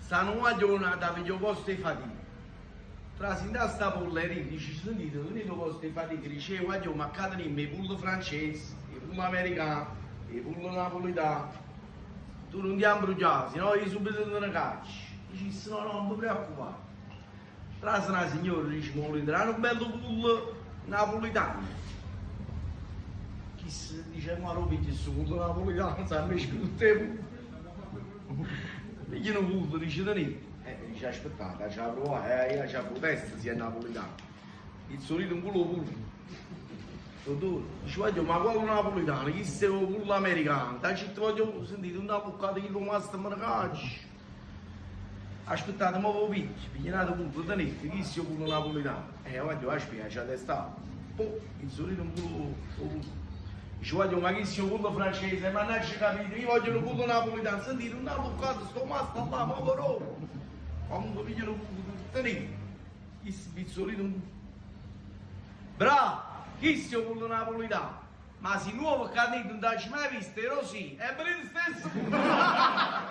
Sta nu guaglione adda piglià 'o posto 'e fatica. Trase dint' 'a sta polleria, dice, Sentite, tenite 'o posto 'e fatica? Dice, Eh, guagliò, ma ccà tenimmo 'e pulle francese, 'e pulle americane, 'e pulle napulitane. Tu nun t'ja 'mbruglià, si no io subito te ne caccio. Dice isso, No, no, nun ve preoccupate. Trase na signora, dice, M' 'o vulite dà nu bello pullo napulitano? Chisto dice, Mo arò 'o piglio stu pullo napulitano, s'ammesca tutt' 'e pulle. Piglia nu pullo, dice, Tenite. Eh, dice, aspettate, aggia pruvà, eh, io aggia fa 'o test si è napulitano. Pizzolito 'nculo 'o pullo. Dottore, dice, guagliò, ma quale napulitano? Chisto è 'o pullo americano. T'aggio ditto, voglio, sentite, nun t'abbuccate chillo masto me ne caccia. Aspettate, mo v'o piglio. Piglia n'ato pullo, tenite, chisto è 'o pullo napulitano. Eh, guagliò, aspetta, aggia testà. Pò, pizzolito 'nculo 'o pullo. Dice, guagliò, ma chisto è 'o pullo francese, mannaggia capito, io voglio nu pullo napulitano. Sentite, nun alluccate, sto masto là, mo v'o do. Comunque piglia nu pullo, tenite, chisto pizzolito 'nculo. Bravo! Chisto è 'o pullo napulitano. Ma si nuovo ccà dint nun t'aggio mai visto, Rosì, è venuto stesso pullo.